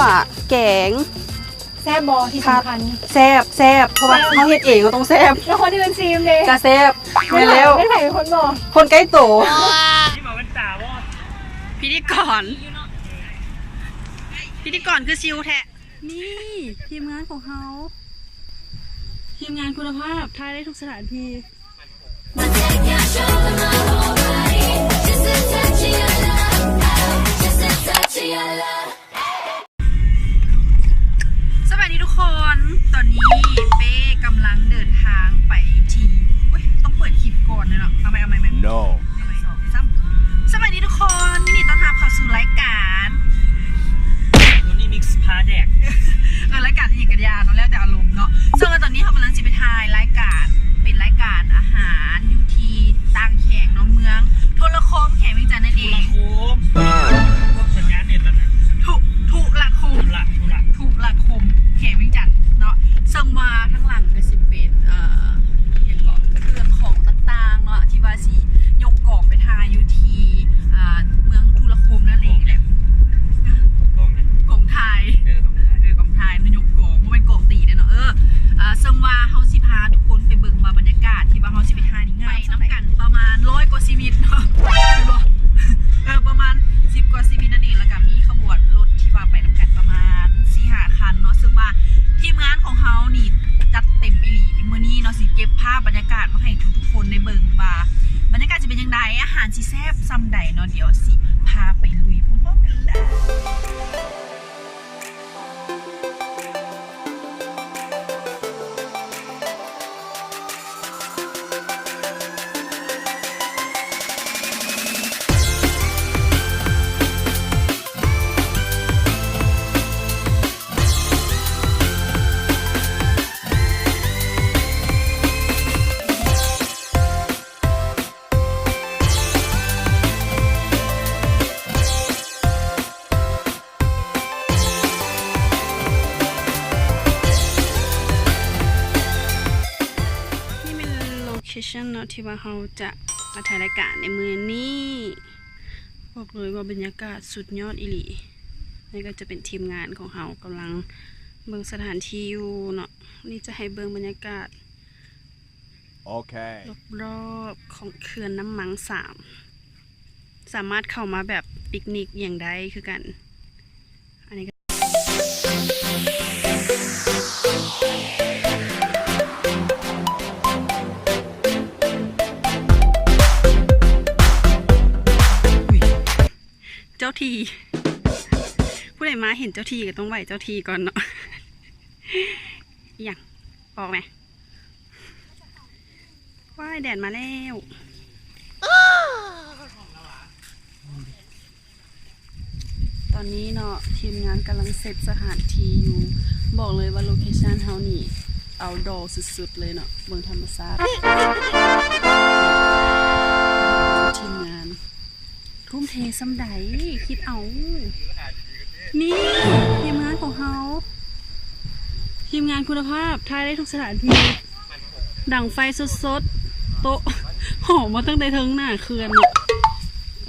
ອາ ແກງ ແຊບບໍ່? ທີ່ສຳຄັນ ແຊບ ແຊບ ເພາະວ່າ ແຊບ ເຮົາເຮັດເອງ ເຮົາຕ້ອງແຊບ ແລ້ວຄົນອື່ນຊີມເດ? ກະແຊບ. ແມ່ນແລ້ວ ແມ່ນໃຜເປັນຄົນບອກ? ຄົນໃກ້ໂຕ. ພິທີກອນ ພິທີກອນຄືຊິວແທ້. ນີ້ທີມງານຂອງເຮົາ ທີມງານຄຸນນະພາບ ຖ່າຍໄດ້ທຸກສະຖານທີ່. ສະບາຍດີທຸກຄົນ ຕອນນີ້ເປ້ກຳລັງເດີນທາງໄປທີ່ ອຸ້ຍ ຕ້ອງເປີດຄລິບກ່ອນເນາະ. ເອົາໃໝ່ ເອົາໃໝ່ ເອົາໃໝ່ ໜຶ່ງ ສອງ ສາມ. ສະບາຍດີທຸກຄົນ ຍິນດີຕ້ອນຮັບເຂົ້າສູ່ລາຍການ ໂທນີ້ມິກສ໌ພາແດກ ເອີ ລາຍການອີ່ຫຍັງກະຢ່າເນາະ ແລ້ວແຕ່ອາລົມເນາະ. ເຊິ່ງວ່າຕອນນີ້ເຮົາກຳລັງຊິໄປຖ່າຍລາຍການ ເປັນລາຍການອາຫານຢູ່ທີ່ຕ່າງແຂວງເນາະ ເມືອງທຸລະຄົມ ແຂວງວຽງຈັນນັ້ນເອງ. ທຸລະຄົມ ພວກສັນຍານເນັດລະນະ ທຸ ທຸລະຄົມ ທຸລະ ທຸລະ ທຸລະຄົມ ແຂວງວຽງຈັນເນາະ. ເຊິ່ງວ່າທາງຫຼັງກະຊິເປັນ ເອີ ຫຍັງເກາະ ເຄື່ອງຂອງຕ່າງໆເນາະ ທີ່ວ່າຊິຍົກກອງໄປຖ່າຍຢູ່ທີ່ ອ່າ ເມືອງທຸລະຄົມນັ້ນເອງແຫຼະ. ກອງ ກອງຖ່າຍ ເອີ ກອງຖ່າຍ ເອີ ກອງຖ່າຍ ນະຍົກກອງ ບໍ່ແມ່ນກອງຕີເດ້ເນາະ. ເອີ ເຊິ່ງວ່າເຮົາຊິພາທຸກຄົນໄປເບິ່ງວ່າບັນຍາກາດທີ່ວ່າເຮົາຊິໄປຖ່າຍນີ້ ໄປນຳກັນປະມານຮ້ອຍກວ່າຊີວິດເນາະ ເອີ ປະມານສິບກວ່າຊີວິດນັ້ນເອງ. ແລ້ວກະມີຂະບວນລົດທີ່ວ່າໄປນຳກັນປະມານສີ່ຫ້າຄັນເນາະ. ເຊິ່ງວ່າທີມງານຂອງເຮົານີ້ຈັດເຕັມອີ່ຫຼີ ມື້ນີ້ເນາະ ຊິເກັບພາບບັນຍາກາດມາໃຫ້ທຸກໆຄົນໄດ້ເບິ່ງວ່າບັນຍາກາດຊິເປັນຈັ່ງໃດ ອາຫານຊິແຊບສ່ຳໃດເນາະ. ດຽວຊິພາໄປລຸຍພ້ອມໆກັນເລີຍ. ນີ້ແມ່ນໂລເຄຊັນເນາະ ທີ່ວ່າເຮົາຈະມາຖ່າຍລາຍການໃນມື້ນີ້. ບອກເລີຍວ່າບັນຍາກາດສຸດຍອດອີ່ຫຼີ. ນີ້ກະຈະເປັນທີມງານຂອງເຮົາກຳລັງເບິ່ງສະຖານທີ່ຢູ່ເນາະ. ນີ້ຈະໃຫ້ເບິ່ງບັນຍາກາດ ໂອເຄ ລອບໆຂອງເຂື່ອນນ້ຳມັງສາມ ສາມາດເຂົ້າມາແບບປິກນິກຫຍັງໄດ້ຄືກັນ. ອັນນີ້ກະ ເຈົ້າທີ່ ຜູ້ໃດມາເຫັນເຈົ້າທີ່ກະຕ້ອງໄຫວ້ເຈົ້າທີ່ກ່ອນເນາະ. ອີ່ຫຍັງ? ອອກແມ. ວ້າຍ ແດດມາແລ້ວ. ຕອນນີ້ເນາະ ທີມງານກຳລັງເຊັດສະຖານທີ່ຢູ່. ບອກເລີຍວ່າໂລເຄຊັນເຮົານີ້ເອົາດໍສຸດໆເລີຍເນາະ. ເບິ່ງທຳມະຊາດ ທີມງານ ທຸ່ມເທສ່ຳໃດ ຄິດເອົາ. ນີ້ທີມງານຂອງເຮົາ ທີມງານຄຸນນະພາບ ຖ່າຍໄດ້ທຸກສະຖານທີ່. ດັງໄຟສົດໆ ໂຕະ ຫອມມາຕັ້ງແຕ່ເທິງໜ້າເຂື່ອນເນາະ.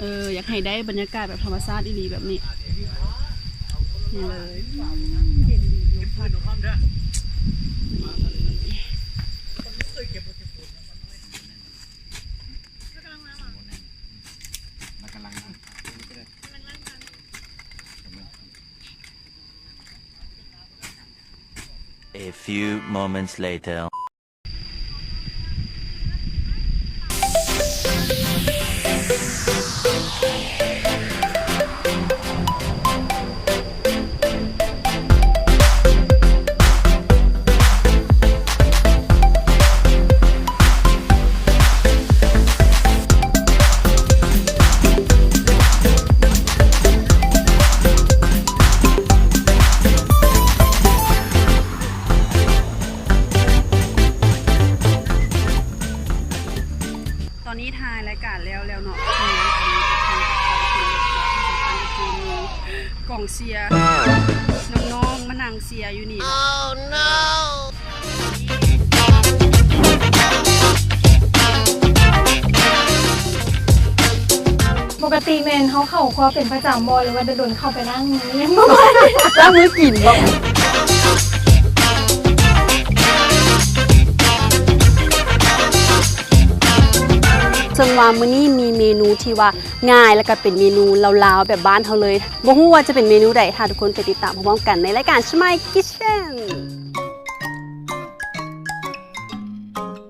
ເອີ ຢາກໃຫ້ໄດ້ບັນຍາກາດແບບທຳມະຊາດອີ່ຫຼີແບບນີ້. ນີ້ເລີຍ ເຢັນດີ ລົມພັດ. A few moments later. ຕອນນີ້ຖ່າຍລາຍການແລ້ວແລ້ວເນາະ. ກອງເຊຍ ນ້ອງໆມານັ່ງເຊຍຢູ່ນີ້. ປົກກະຕິແມ່ນເຮົາເຂົ້າຄົວເປັນປະຈຳບໍ່ ຫຼືວ່າດົນໆເຂົ້າໄປລ້າງມື ລ້າງມືກິນບໍ່? ເຊິ່ງວ່າມື້ນີ້ມີເມນູທີ່ວ່າງ່າຍ ແລ້ວກໍເປັນເມນູລາວໆແບບບ້ານເຮົາເລີຍ. ບໍ່ຮູ້ວ່າຈະເປັນເມນູໃດ, ຖ້າທຸກຄົນໄປຕິດຕາມພ້ອມໆກັນໃນລາຍການ Smile Kitchen.